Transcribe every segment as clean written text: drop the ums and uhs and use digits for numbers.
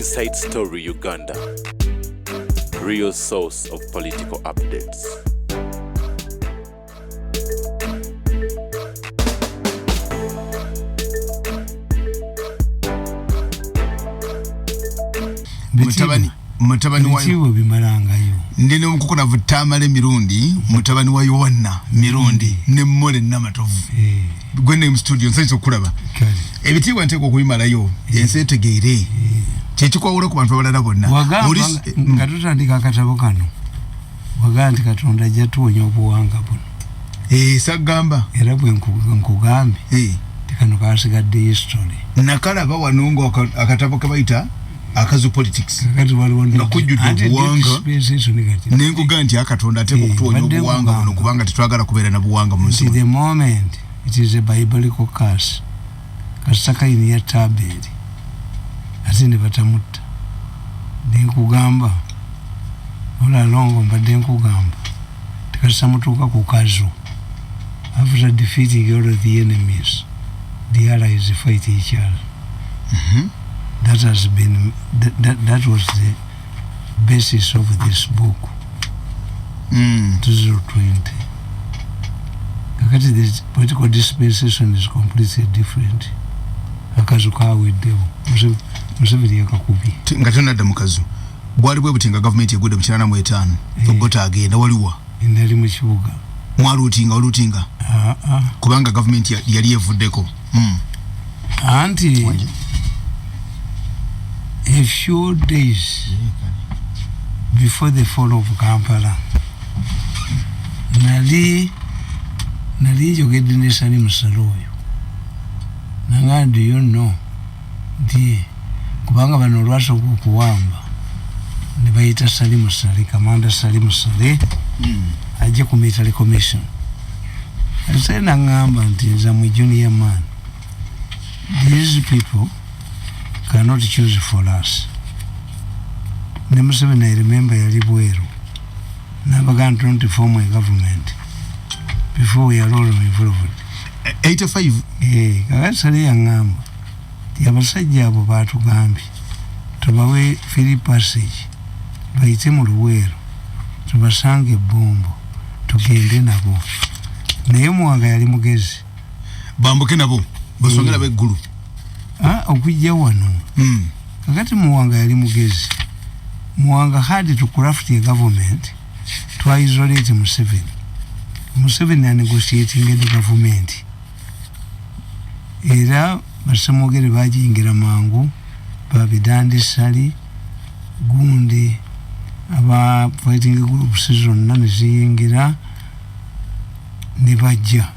Inside Story Uganda, real source of political updates. Mutabani wa Ebitiibwa bimalangayo. Ndi n'omukukunavu Tamale Mirundi, mutabani wa Yowanna Mirundi ne Mmole Namatovu. Gwe ne mu studio, nsanyusa okukulaba. Kale. Ebitiibwa nteekwa okubimalayo, ensi etegeere kyekikwawula ku bantu abalala bonna. Wagamba nga tutandika akatabo kano, wagamba nti Katonda ajja tuwonya obuwanga buno. Saggamba. Era bwe nkugambye nti kano kasigadde history. Nakalaba wano nga akatabo ke bayita Akazu Politics. Kakati waliwo Nga kujjudde anti obuwanga. dispensation kati. Nenkuga nti Akatonda ateekwa okutuwonya Badde obuwanga nkugamba. buno, kubanga tetwagala kubeera na buwanga mu nsi. Nti the moment it is a biblical curse, kasita Kayini yatta Abeeri ate ne batamutta. Nenkugamba olalongo, mbadde nkugamba tekasita mutuuka ku kazu, after defeating all of the enemies, the allies fight each other. That has been that, that, that was the basis of this book. 2020. Kakati the political dispensation is completely different. Akazu kaweddewo. Museveni yakakubye. Nga tonadda mu kazu, bwali bwe buti nga gavumenti egudde mu 85, Obote agenda, waliwa? Nali mu kibuga. Mwaluutinga, oluutinga? Aa. Kubanga gavumenti yali evuddeko. Anti a few days before the fall of Kampala, nali njogedde ne Salim Saleh oyo, nanga, "Do you know nti kubanga bano olwasooka okuwamba ne bayita Salim Saleh, Kamanda Salim Saleh, ajje ku military commission?" Ate naŋŋamba nti, "Nza mu junior man, these people cannot choose for us." Ne Museveni, I remember, yali bweru nabaga nti, "Don't form a government before we are all involved." 85. Eh, kakati Saleh yaŋŋamba ti abasajja abo batugambye tubawe free passage bayite mu Luweero tubasange ebbombo tugende nabo. Naye Muwanga yali mugezi. Bambuke nabo basongera beggulu. Ah, okujja wano. Kakati Muwanga yali mugezi. Muwanga had to craft a government to isolate Museveni. Museveni anegotiating the government, era basemwogere bagiyingira mangu, babidandi Ssali gundi, aba fighting groups zonna neziyingira ne bajja.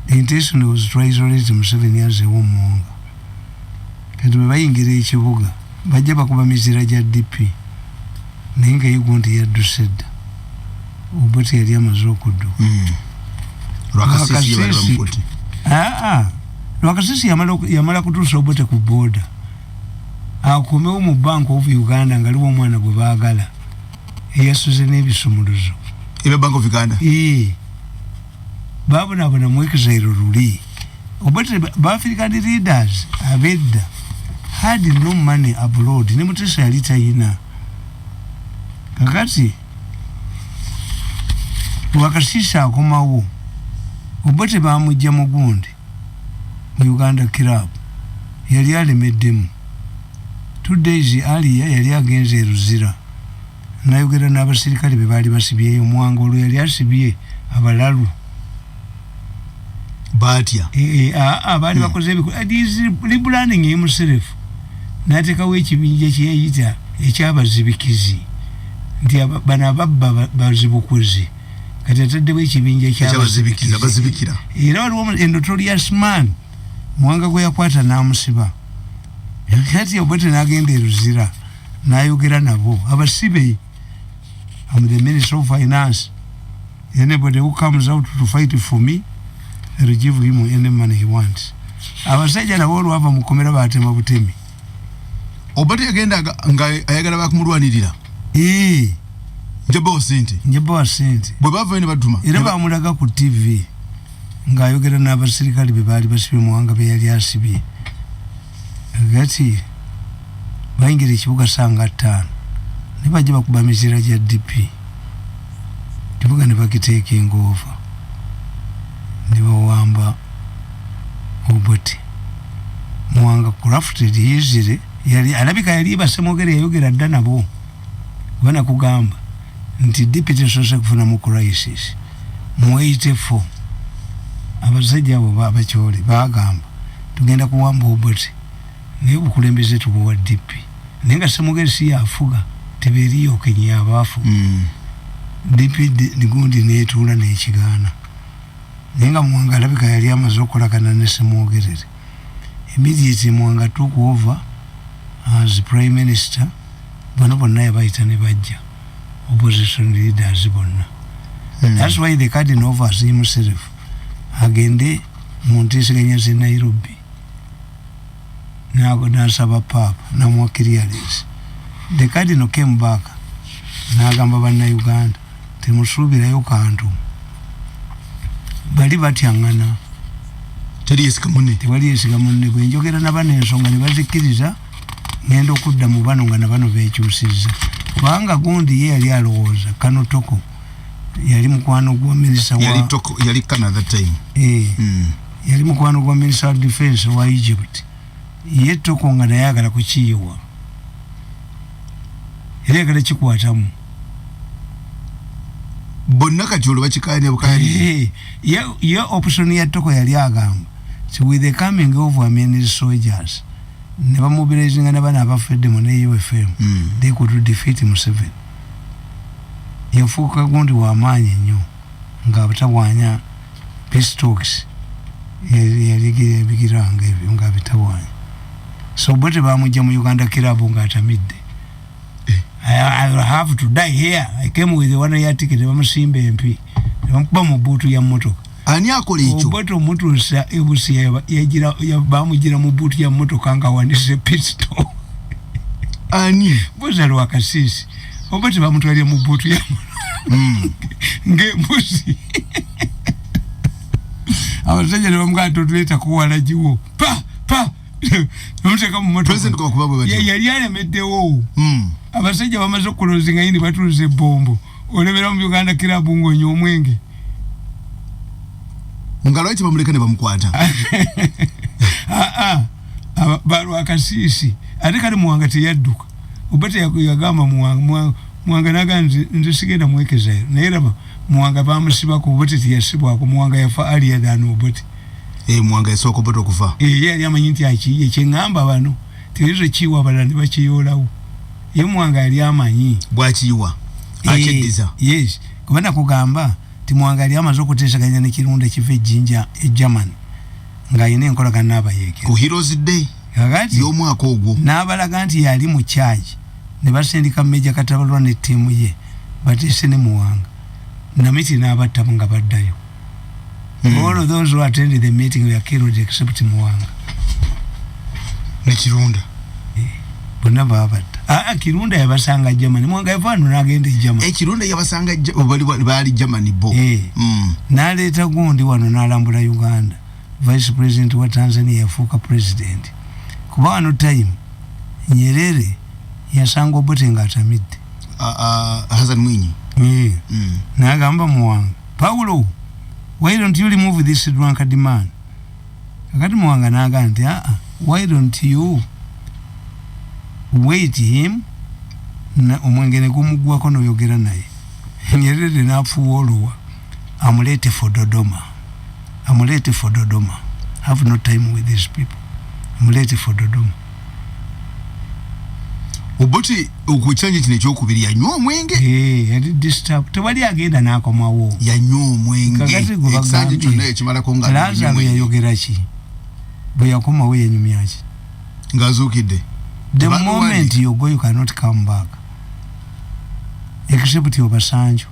The intention was to isolate Museveni azeewo Muwanga. Kati bwe bayingira ekibuga, bajja bakuba mizira gya DP, naye nga ye gundi yadduse dda. Obote yali amaze okudduka. Lwakasisi ye bali Lwakasisi. bamukutte. Aa, Lwakasisi yamala kutuusa Obote ku border, akomewo mu Bank of Uganda nga liwo omwana gwe baagala eyasuze n'ebisumuluzo. Ebya Bank of Uganda. Ee, babonaabona mu exile luli. Obote, ba African leaders abedda had no money abroad, ne Mutesa yali tayina. Kakati Lwakasisi akomawo, Obote bamujja mu gundi, mu Uganda Club yali alemeddemu. 2 days earlier yali agenze e Luzira nayogera n'abasirikale be baali basibyeyo. Muwanga olwo yali asibye abalalu. Batya? Aa, baali bakoze rebranding himself, n'ateekawo ekibinja kyeyayita ekyabazibikizi, nti bano ababba bazibukuzi. Kati ataddewo ekibinja ekyabazibikizi, abazibikira. Era waliwo a notorious man Muwanga gwe yakwata n'amusiba. Kati Obote n'agenda e Luzira n'ayogera nabo abasibe, "Am the minister of finance. Anybody who comes out to fight for me, I will give him any money he wants." Abasajja nabo olwava mukomera batema butemi. Obote yagenda nga ayagala bakumulwanirira. Ee. Njabawo sente. Njabawa sente. Bwe bavayo ne batuma. Era bamulaga ku TV ng'ayogera n'abasirikale be baali basibye, Muwanga be yali asibye. Gati Bayingira ekibuga sanga 5 ne bajja bakuba mizira gya DP, kibuga ne bakiteeka engova ne bawamba Obote. Muwanga crafted easily, yali alabika yali basemogere yayogera dda nabo bana kugamba nti DP tesoose kufuna mu crisis mu 84. Abasajja abo abakyole bagamba tugenda kuwamba Obote naye obukulembeze tubuwa DP, naye nga Semogere si yafuga, teberiyo Kenya abafu. DP gundi netuula nekigaana, naye nga Muwanga alabika yali amaze okukolagana ne Semwogerere. Immediately Muwanga took over as prime minister, bano bonna yabayita ne bajja, opposition leaders bonna. That's why the cardinal of himself agende mu nteeseganya z'e Nairobi n'asaba paapa namuwa clearance. The cardinal came back n'agamba bannayuganda temusuubirayo kantu, bali batyaŋŋana. Teri yesiga munne. Tewali yesiga munne. Bwe njogera na bano ensonga ne bazikkiriza, ngenda okudda mu bano nga nabano bekyusizza, kubanga gundi ye yali alowooza kano Toko yali mukwano gwa minisita wa Yali Toko, yali Canada that time. Eh, yali mukwano gwa minisita wa defense wa Egypt. Ye Toko nga naye agala kukiyiwa, era ayagala kikwatamu. Bonna kati olwo bakikanya bukanya. Eh, ye option ya Toko yali agamba ti with the coming of Amin's soldiers ne bamobilizinga ne bano abafedde mu ne UFM, they could defeat Museveni. Yafuuka gundi w'amaanyi nnyo nga abatawanya peace talks, yabigiranga ebyo nga abitawanya. So bo tebamujja mu Uganda Club ng'atamidde. I have to die here, I came with one year ticket. Bamusimba empi ne bamukuba mu buutu ya mmotoka. Ani akola ekyo? Obote omutuusa ebusiya bamugira mu buutu ya mmotoka nga awanise pistol. Ani? Buza Lwakasiisi. Oba tebamutwalira mu buutu ya ng'embuzi. Abasajja ne bamugamba totuleeta kuwalagiwo pa pa, nemuteeka mu President kwakuba bwe batyo. Yali alemeddewo. Abasajja bamaze okulozinga yini, batuuza ebbombo, olemera mu Uganda Club ng'onywa omwenge. Nga lwaki bamuleka ne bamukwata? Aa, balwakasiisi ate kale Muwanga teyadduka oba teyagamba Muwanga. Muwanga naga nze sigenda mwekezayo, naye raba Muwanga bamusibako, Obote teyasibwako. Muwanga yafa earlier than Obote. Eh, Muwanga yasooka Obote okufa. Eh, ye yali amanyi nti akiye kyeŋŋamba bano terezo kiwa abalala ne bakiyoolawo, ye Muwanga yali amanyi. Bwakiyiwa akyeddiza. Eh, yes, kuba nakugamba ti Muwanga yali amaze okuteesaganya ne Kirunda kiva ejjinja e Germany ng'alina enkolagana n'abayeekera. Ku Heroes Day. Kakati y'omwaka ogwo. N'abalaga nti yali mu kyaki ne basindika Meja Katabalwa ne ttiimu ye bateese ne Muwanga Namiti n'abatta nga baddayo. All of those who attended the meeting were killed except Muwanga. Ne Kirunda. Bonna babatta. Aa, Kirunda yabasanga Germany. Muwanga yava wano n'agenda e Germany. Ekirunda yabasanga bali Germany bo. Eh. N'aleeta gundi wano n'alambula Uganda, vice president wa Tanzania yafuuka president, kuba wano time Nyerere yasanga Obote ng'atamidde. Hassan Mwinyi. Eh. N'agamba Muwanga, "Paulo, why don't you remove this drunkard man?" Kakati Muwanga n'agamba nti, "Aa, why don't you wait him omwenge ne gumugwako noyogera naye?" Nyerere n'afuuwa oluwa, "Amuleete for Dodoma, amuleete for Dodoma. Have no time with these people, amuleete for Dodoma." Obote okukyanyi kino ekyokubiri yanywa omwenge. Eh, yali disturb, tewali agenda n'akomawo. Yanywa omwenge. Kakati gwe ekisanja bagambye, kyonna ekimalako nga Lazaro anywa omwenge. Yayogera ki bwe yakomawo? Yanyumya ki? Ng'azuukidde. The Bantu moment you go, you cannot come back, except Obasanjo.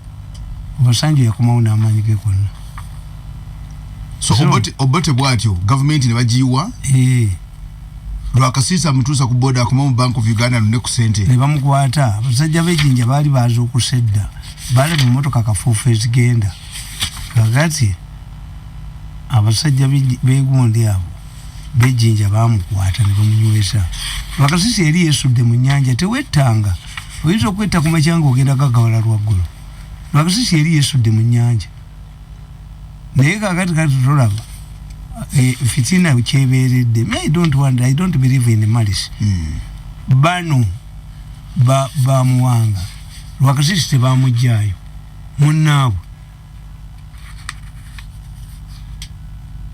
Obasanjo yakomawo n'amaanyi ge gonna. So Obote bw'atyo gavumenti ne bagiyiwa. Eh, Lwakasiisa amutuusa ku boda, akoma mu Bank of Uganda none ku sente. Ne bamukwata. Abasajja b'ejjinja baali baaza okusedda, balaba emmotoka kafuufu ezigenda. Kakati abasajja begundi abo Bejjinja bamukwata ne bamunywesa. Lwakasisi eri yesudde mu nnyanja. Tewettanga, oyinza okwetta ku makya nga ogenda gagawala lwaggulo. Lwakasisi eri yesudde mu nnyanja. Naye kakati kati tolaba fitina kyebeeredde. Me, I don't want, I don't believe in malice. Bano bamuwanga Lwakasisi tebamugjayo munnaabwe.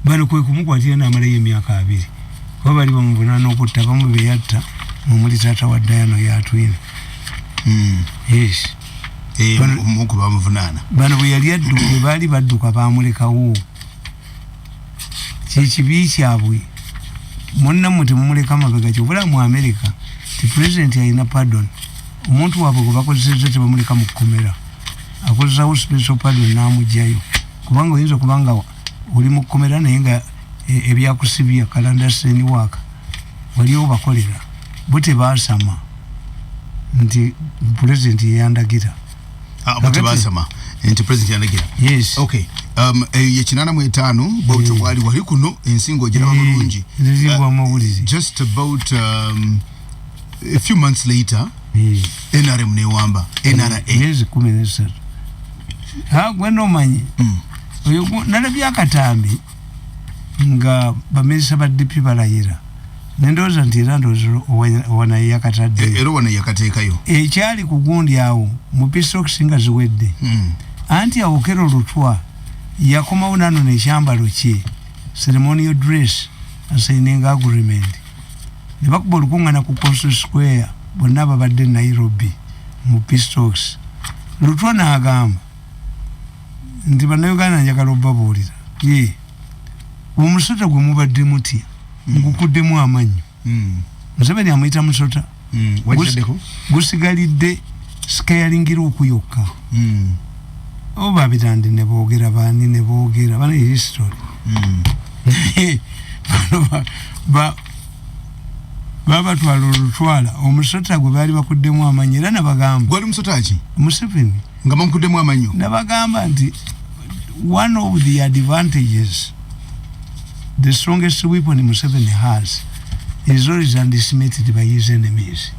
Bano kwe kumukwatira n'amalayo emyaka 20, kuba bali bamuvunaana okutta bamu beyatta, mumuli taata wa Diana yatwina. Yes. Omuku bamuvunaana. Bano bwe yali adduka, bwe baali badduka bamulekawo. Kyekibi kyabwe. Munnammwe temumuleka mabega. Kyobula mu America ti president alina pardon. Omuntu waabwe gwe bakozesezza tebamuleka mu kkomera, akozesawo special pardon n'amugjayo, kubanga oyinza okuba nga oli mu kkomera naye nga ebyakusibya clandestine work wali obakolera. Bo tebaasama nti president yeyandagira. Bo tebasama nti president yandagira. Yes. Okay, ye 85 bwotyo bwali wali kuno ensingo ogiraba bulungi. Nzingwa amawulire. Just about a few months later, NRM newamba NRA. Myezi 13. Gwe nomanyi oyo nalabye akatambi nga baminisita ba DP balayira, nendowooza nti era ndowooza owanaye yakatadde. Era wana yakateekayo. Ekyali ku gundi awo mu peace talks nga ziwedde. Anti awo Okello Lutwa yakomawo nanona ekyambalo kye ceremonial dress, asigninga agreement, ne bakuba olukuŋŋaana ku Constitution Square, bonna babadde Nairobi mu peace talks. Lutwa n'agamba nti bannayuganda njagala obbabuulira ye omusota gwe mubadde mutya ngukuddemu amannyo. Museveni amuyita musota. Wakitaddeko? Gusigalidde scaring look yokka. Oba bitandi ne boogera baani ne boogera bana history. Bano babatwala olutwala omusota gwe baali bakuddemu amannyo era nabagamba. Gwali musota ki? Museveni. Nga bamukuddemu amannyo. Nabagamba nti one of the advantages, the strongest weapon Museveni has is always underestimated by his enemies.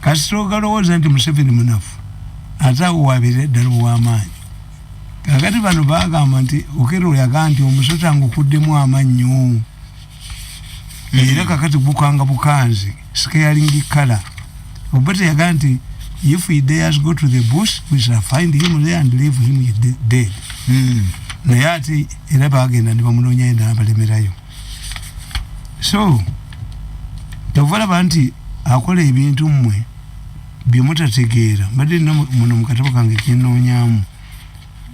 Kasita ogalowooza nti Museveni munafu, ate awo wabeera ddala ow'amaanyi. Kakati bano bagamba nti Okello yagamba nti omusota ngukuddemu amannyo, era kakati gukanga bukanzi scaring kala. Obote yagamba nti if he dares go to the bush, we shall find him there and leave him dead. Naye ate era bagenda ne bamunoonyayo n'abalemerayo. So kyova olaba nti akola ebintu mmwe bye mutategeera. Mbadde nina muno mu katabo kange kenoonyaamu,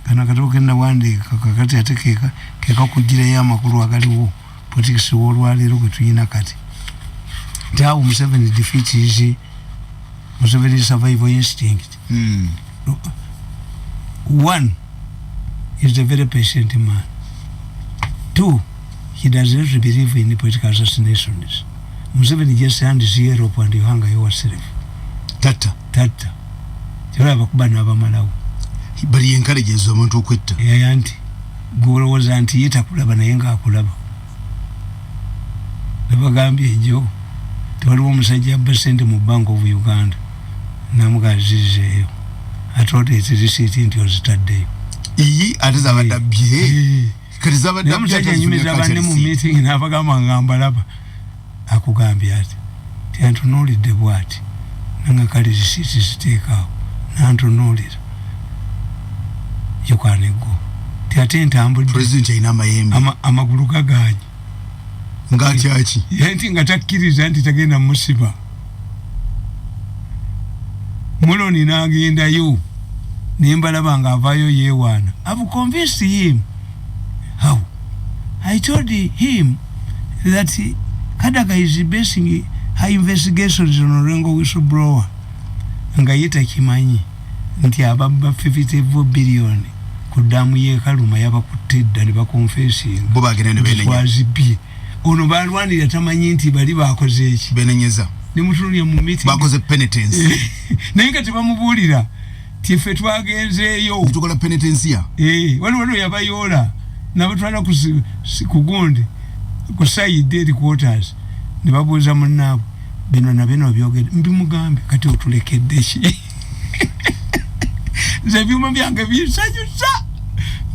kano akatabo kenawandiika kakati ate kekakugirayo amakulu agaliwo politics w'olwaleero gwe tuyina kati, nti awo Museveni defeats his Museveni survival instinct. One is a very patient man. Two, he does not believe in political assassinations. Museveni just hands you a rope and you hang yourself. Tatta. Tatta. Kyolaba kuba n'abamalawo. Bali encourages omuntu okwetta. Yaya nti gwolowooza nti ye takulaba naye ng'akulaba. Nabagambye ejjo tewaliwo omusajja abba ssente mu Bank of Uganda namugazizeeyo ate oteete risiiti nti ozitaddeyo. Iyi ate zabadde abbye. Kati zabadde naye omusajja anyumiza banne mu meeting n'abagamba nga mbalaba akugambye ati tyantunuulidde bw'ati nanga kale risiiti ziteekaawo nantunuulira yokanego ti ate ntambudde. President alina amayembe. Amagulu gagaanye. Ng'atyaki? Ye nti nga takkiriza nti tagenda musiba muloni n'agendayo nembalaba ng'avaayo yeewaana. I've convinced him. How? I told him that Kadaga is basing her investigations on Orengo whistleblower, nga ye takimanyi nti ababba 54 billion ku ddaamu y'e Karuma yabakutte dda ne bakonfesinga. Bo bagenda ne beenenya. Twazibye ono balwanira tamanyi nti bali bakoze eki. Benenyeza. Nemutunulya mu meeting. Bakoze penitence. Naye nga tebamubuulira ti ffe twagenzeeyo. Tukola penitensiya. Waliwo no yabayoola nabatwala ku gundi. Ku side headquarters ne babuuza munnaabwe, bino na bino byogedde, mbimugambe kati otulekedde ki? Nze ebyuma byange binsanyusa,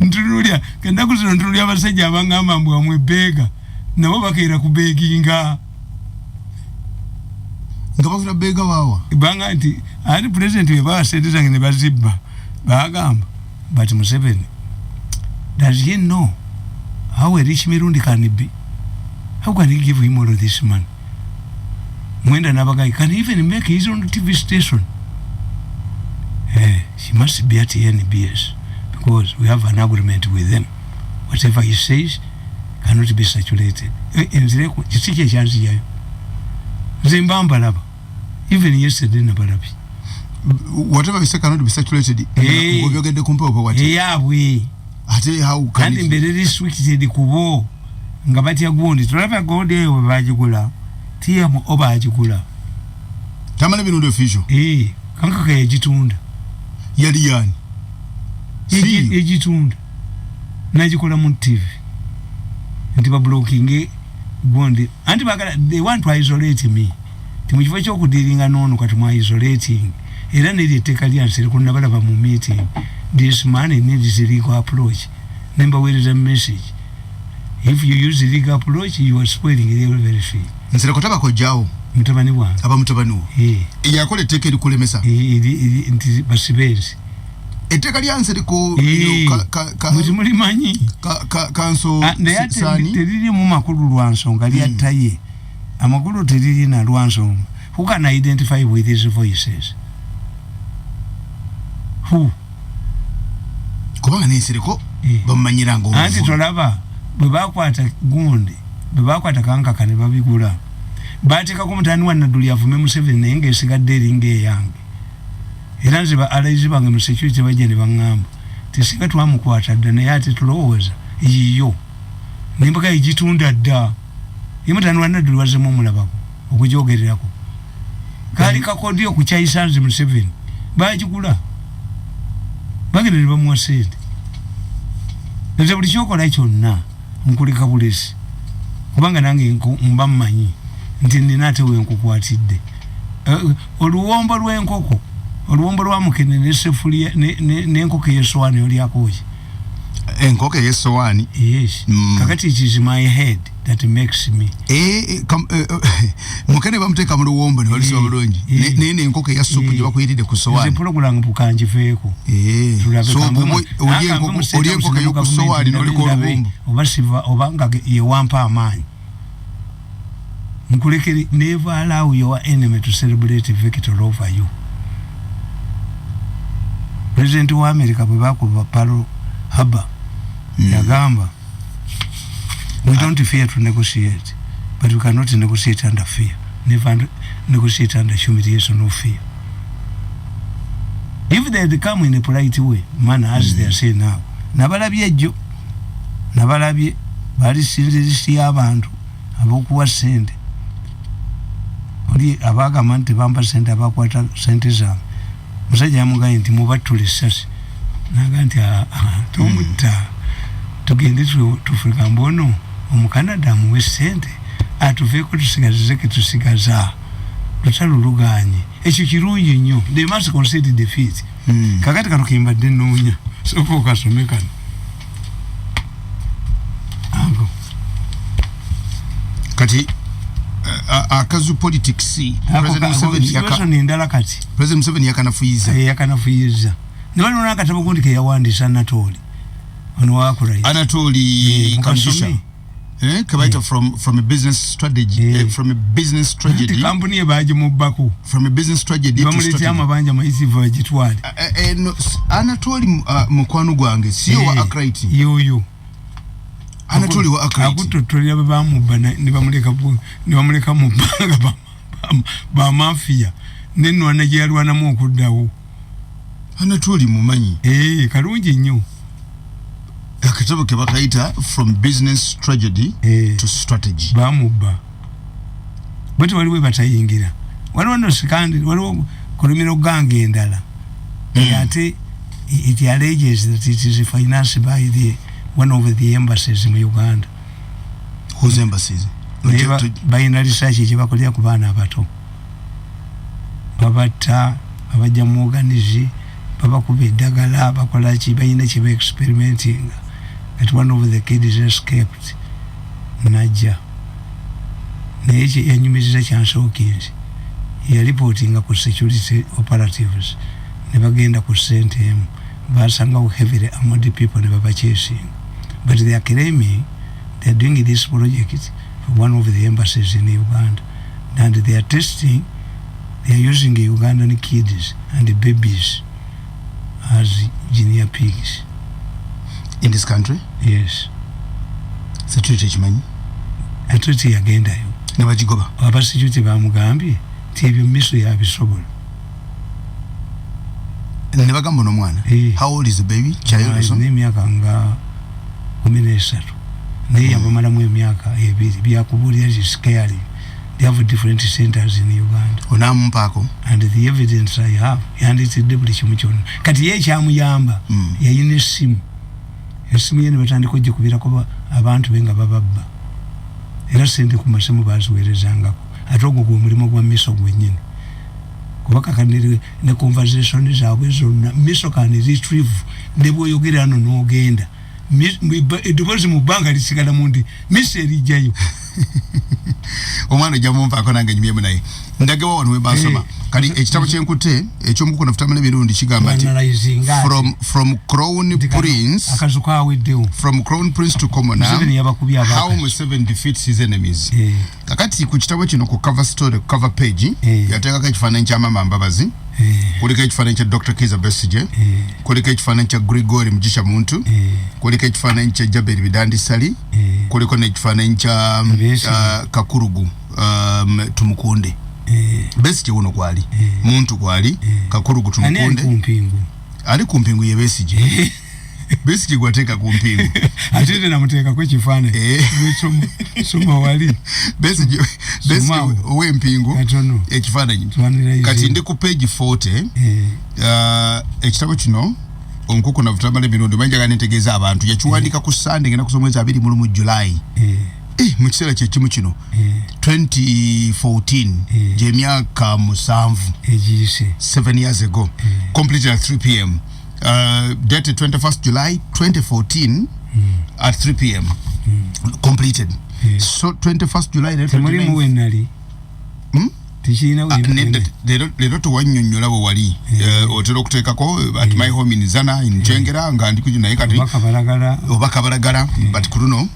ntunulya ennaku zino, ntunulya abasajja abangamba mbu amwe beega, nabo bakeera kubeeginga. Nga bakira beega waawa? Banga nti ati pulezidenti bwe bawa sente zange ne bazibba, bagamba, but Museveni, does he know how a rich Mirundi can be? How can he give him all of this money? Mwenda nabagayi can even make his own TV station. He must be at NBS because we have an agreement with them. Whatever he says cannot be circulated. Nzireko kisi kyekyanzijayo, nze mba mbalaba. Even yesterday nabalabye. Whatever you say cannot be circulated. Ng'obyogedde ku mpewo wati? Eyaabwe. Ate how can Kandi mbere restricted kubo nga batya gundi, tulaba gundi eyo bwe bagigula, TMO bagigula. Tamale Mirundi official? Eh, kankaka yagitunda. Yali yani? Yagitunda nagikola mu TV nti bablockinge gundi, anti bagala, they want to isolate me, ti mu kifo kyokudealinga noono kati mu isolating. Era neri etteeka lyansereko nabalaba mu meeting, this man needs a legal approach, nembaweereza message, if you use legal approach you are spoiling everything. Nsereko tabakojjawo? Mutabani wange. Aba mutabani wo? Eh. Yakola etteeka erikulemesa? Nti basibenzi. Etteeka lya Nsereko. Muti mulimanyi. Kanso. Naye ate teririmu makulu lwansonga lyattaye amakulu teririna lwansonga. Who can identify with his voices? Who? Kubanga nensereko bamumanyiranga. Anti tolaba bwe bakwata gundi, bwe bakwata kankaka ne babigula, bateekako mutani wa Nadduli avume Museveni, naye ngaesigadde eringa eyange. Era nze ba allies bange mu security bajja ne baŋŋamba tesinga twamukwata dda, naye ate tulowooza yiyo nembaga egitunda dda. Ye mutani wa Nadduli wazzemu omulabako okujogererako kaali kakodyo okukyayisa nze Museveni. Bagigula, bagenda ne bamuwa sente. Nze buli kyokola kyonna nkuleka bulesi, kubanga nange mba mmanyi nti nina ate wenkukwatidde. Oluwombo lw'enkoko, oluwombo lwa mukene nesefuliya n'enkoko ey'essowaani, olyakoki? Enkoko ey'essowaani. Yes. Kakati it is my head that makes me. Mukene bamuteeka mu luwombo ne balusiba bulungi, naye n'enkoko eya supu gye bakuyiridde ku ssowaani. Nze pulogulamu bukangiveeko. Olya enkoko ey'oku ssowaani n'oliko oluwombo. Oba siva oba nga yewampa amaanyi, nkulekere. Never allow your enemy to celebrate victory over you. President wa America bwe bakuba Pearl Harbor, yagamba, we don't fear to negotiate, but we cannot negotiate under fear. Never negotiate under humiliation or fear. If they had come in a polite way, man, as they are saying now, nabalabye ejjo, nabalabye bali sinzirisi y'abantu abokuwa sente, oli abagamba nti bampa sente, abakwata sente zange, musajja yamugambye nti mubattula essasi, naga nti tomutta, tugende tufulika mbono omukanada amuwe sente atuveeko, tusigazize ketusigaza lutalo luganye. Ekyo kirungi nnyo, they must concede defeat. Kakati kano kembadde nnoonya, sooka okasome kano ako. Kati akazu politics. President endala kati. President Museveni yakanafuyiza. Yakanafuyiza ne waliwo n'akatabo gundi keyawandiisa Anatoli ono wakula. Anatoli Kamugisha, kabaita from a business strategy, from a business tragedy. Kampuni ye bagimubbako. From a business tragedy. Bamuleetera amabanja mayisivu bagitwale. No, Anatoli mukwano gwange, siyo wa Akright? Yoyo. Anatoli wa Akright. Akutotolera bwe bamubba ne bamuleka mu bbanga bamafia nenwana gye yalwanamu okuddawo. Anatoli mumanyi. Kalungi nnyo. Akatabo ke bakayita From Business Tragedy to Strategy. Bamubba bati waliwo batayingira, waliwo no sikandi, waliwo criminal gang endala. Ate it alleges that it is financed by the one of the embassies in Uganda. Whose embassies? Naye balina research gyebakolera ku baana abato. Babatta, babajja mu organs, babakuba eddagala, bakolaki, balina kyeba experimentinga. Kati one of the kids escaped, najja, naye yanyumiriza kyansookinzi, yalipootinga ku security operatives ne bagenda ku sente emu, basangawo heavily armored people ne babachasinga. But they are claiming they are doing this project for one of the embassies in Uganda, and they are testing, they are using Ugandan kids and babies as guinea pigs. In this country? Yes. Security ekimanyi? Ate teyagendayo. Ne bagigoba? Abasecurity bamugambye nti ebyo miso yabisobola. Ne bagamba n'omwana? Eh. How old is the baby child or something? N'emyaka nga 13, naye yabamalamu emyaka 2. Byakubuulira scaring. They have different centers in Uganda. Onaamumpaako. And the evidence I have, yanditidde buli kimu kyonna. Kati ye ekyamuyamba, yayina essimu, essimu ye ne batandika ogikubirako abantu be nga bababba, era sente ku masimu baziweerezangako. Ate ogwo gwe mulimu gwa miso gwennyini, kuba kakati ne conversation zaabwe zonna miso can retrieve. Ne bwoyogera no n'ogenda, eddoboozi mu bbanga lisigala mundi, miso erijjayo. Omwana ojja mumpaako, nange nyumyemu naye ndagewa wano webasoma. Eh. Kati ekitabo kyenkutte ekyomukukunafu Tamale Mirundi kigamba nti Analyzinga ati. From crown prince Akazu kaweddewo. From crown prince to commoner, Museveni yabakubye how abakazi. Museveni defeats his enemies. Eh. Kakati ku kitabo kino, ku cover story, ku cover page, Eh. yateekako ekifaananyi kya Mama Mbabazi, Eh, kuliko ekifaananyi kya Dr. Kiza Besige, eh, kuliko ekifaananyi kya Grigori Mugisha Muntu, eh, kuliko ekifaananyi kya Jaberi Bidandi Sali, eh, kuliko n'ekifaananyi kya Besigye. Kakurugu Tumukunde. Eh, Besige wuno kwali, Eh. Muntu kwali, Eh. Kakurugu Ani ali Tumukunde. ku mpingu? Ali ku mpingu ye Besige. Besige gwateeka ku mpingu. Ate te namuteekako ekifaananyi. Eh. Gwe soma wali. Besige, Besige. Somawo. Ow'empingu. Katono. Ekifaananyi. Twanirize. Kati ndi ku page 40. Eh, Ekitabo kino omukukunavu Tamale Mirundi, manjaga nentegeeza abantu, yakiwandika ku Sande ngenda kusoma mwezi 21 July, eh, mu kiseera kyekimu kino, eh, 2014, Eh. gyemyaka 7 egiyise. 7 years ago, completed at 3 p.m., dated 21st July 2014 at 3 p.m., completed. Eh. So 21st July ne Temulimu 29. wenali. Hmm? Tekirina. Ah, nedda, leero tewannyonnyola bwe wali. Eh. Otera okuteekako at my home in Zana in Kyengera nga ndi kugi, naye kati Oba Kabalagala. Oba Kabalagala, but ku luno